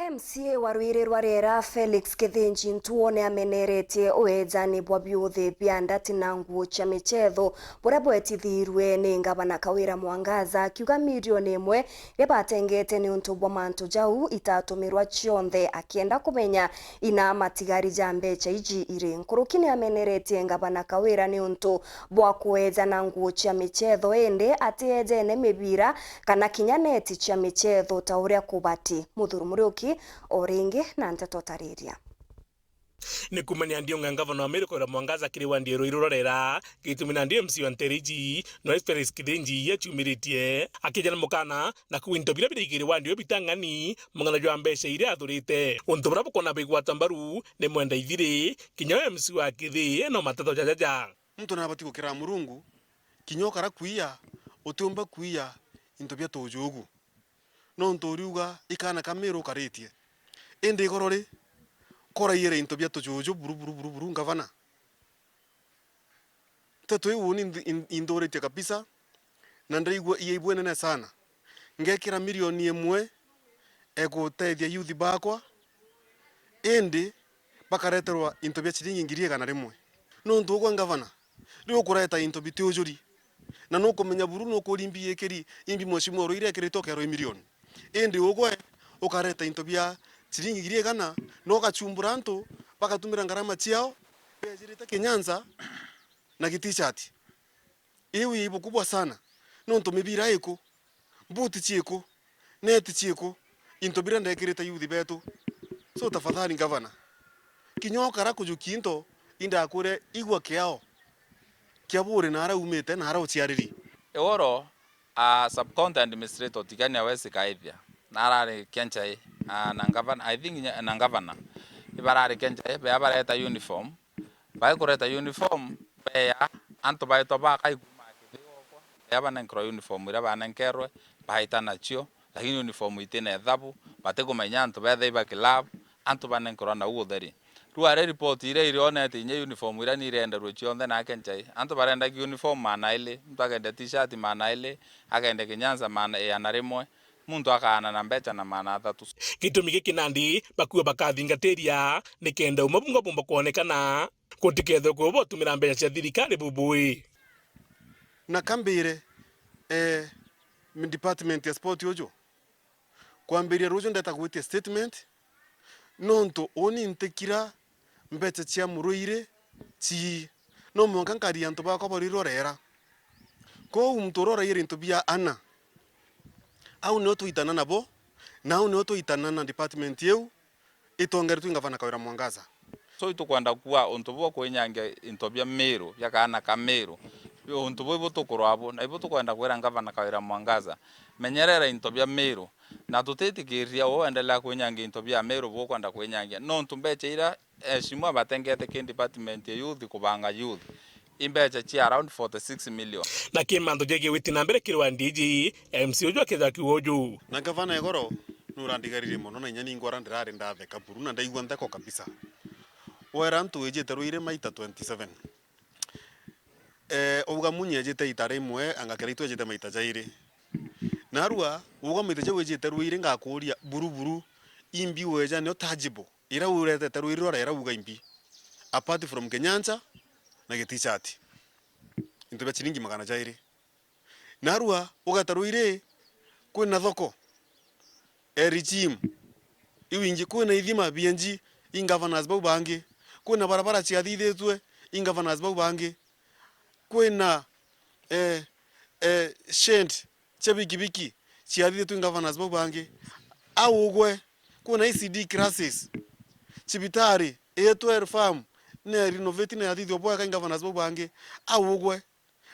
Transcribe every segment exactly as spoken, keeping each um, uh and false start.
M C A wa Ruiri rwa Riera, Felix Kithinji Ntuo, ni ameneretie uejani bwa biuthi bia ndati na nguo cia michetho buria bwetithirue ni Ngavana Kawira Mwangaza, akiuga milioni imwe iria batengete niuntu bwa mantu jau itatumirwa cionthe, akienda kumenya ina matigari ja mbeca iji iri. Nkuruki ni ameneretie Ngavana Kawira niuntu bwa kuejana nguo cia michetho, indi atiejene mibira kana kinya neti cia michetho ta uria kubati. Muthuri Muriuki o ringi na nteto tariria. Ni kumenya ndiunga ngavana wa Meru Kawira Mwangaza kiri wandi ya Ruiri rwa Riera, gitumi nandi M C A wa nteere iji, nwe Felix Kithinji aciumiritie, akijana mukana na kuuga into biria biraigiri wandi uyu bitang'ani, mung'ana jwa mbeca iria athurite. Untu buria bukwona bigwata mbaru ni mwenda ithiri, kinya we M C A wa Kithii ena mateto jajaja. Muntu nabati gukira Murungu, kinya ukara kwiya, utiumba kwiya into bia tujugu. Nontu uriuga i kaana ka Meru ukaritie. Indi igoro ri, koraiyire into bia tujuju buru, buru, buru, buru, ngavana? Nteto iu uni inth-, in-, inthuritie kabisa, na ndaigua iaibu inene sana. Ngekira milioni imwe egutethia youth bakwa, indi bakareterwa into bia ciringi ngiri igana rimwe. Nontu ugwe ngavana, riu ukureta into biti ujuri, na nukumenya buru nukuria imbi ikiri, imbi mheshimiwa Ruiri ekirite ukerwa i milioni. Indi ugwe ukareta into bia ciringi ngiri igana, na ugachumbura antu bagatumira ngarama ciao, bejirite kinyanza na gitishati. Iu i bukubwa sana, nontu mibira iku, mbuti ciiku, neti ciiku, into biria ndekirite youth betu. So tafadhali ngavana, kinya ukara kujukia into, indakwire igua kiao kia buri na aria umite na aria uciariri. Igoro, a sub-county administrator Tigania West Kaithia, na arari Kianchai, a, na ngavana, I think nya-, na ngavana, ibarari Kianchai, bea bareta uniform, Baikureta uniform, beya antu baitwa bakai kuuma Kithii gwakwa, beya banenkerwa uniform iria banenkerwe, baita nacio, lakini uniform itina ethabu, batikumenya antu betha iba club, antu banenkerwa nau utheri. Riu ari report iria irionete inya uniform iria ni irenderwe cionthe na Kianchai. Antu barendagia uniform maana ili, muntu akendia t-shirt maana ili, akendia kinyanza maana, igana rimwe, muntu akaana na mbeca na maana athatu. Gitumi giki nandi bakuo bakathingatiria nikenda umwe bungwa bumba kwonekana. Gutikethwe kuo botumira mbeca cia thirikari bubui. Na kambire, eh, department ya sport uju, kwambiria ruju ndeta gwitia statement, nontu uni ntikira mbeca cia Muruiri ci, no mwanka nkaria antu bakwa bari rorera. Kou muntu uria uraiyire into bia ana, au nio twaitana nabo, na au nio twaitana na department iu, itongeretwe i Ngavana Kawira Mwangaza. So itukwenda kuuga untu buu bwa kwinyangia into bia Meru, bia kaana ka Meru, untu buu ibu tukurwa abo, na ibu tukwenda kwira Ngavana Kawira Mwangaza, menyerera into bia Meru, na tutitikiria uu endelea kwinyangia into bia Meru buu ukwenda kwinyangia, nontu mbeca iria Eshimwa batengete ki department ya youth kubanga youth, i mbeca cia around forty six million. Na ki mantu jegie gwiti na mbere kiri wa D G, M C uju akethira akiuga uju. Na ngavana Igoro nurandigaririe mono, na inya ningwara ndirari ndatheka buru na ndaigua ntheko kabisa. Wera antu wijite Ruiri maita twenty seven. Eh, uga Munyi ejite ita rimwe, anga Kiraitu ejite maita jairi. Narua, uga maita jau wijite Ruiri ngakuria buru buru, imbi weja nio tangible. Ira uretete Ruiri rwa Raila uga imbi. Apart from kinyancha na gitishati. Into bia chiringi magana jairi. Narua ugeta Ruiri kwina thoko. E regime. Iu ingi kwina ithima bienji i governors bau bangi. Kwina barabara ciathithitue i governors bau bangi. Kwina, eh, eh, shend cia bikibiki ciathithitue i governors bau bangi. Au ugwe, kwina E C D classes, cibitari, A twelve farm, ne renovate ne yathithua bwega i governors bau bangi. Au ugwe,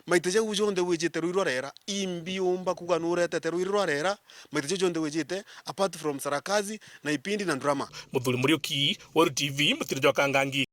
maita jau jonthe wijite Ruiri rwa Raila, imbi umba kuga nuretete Ruiri rwa Raila, maita jau jonthe wijite, apart from Sarakazi na Ipindi na Ndurama. Muthuri Muriuki, Weru T V, mutiri jwa Kangangi.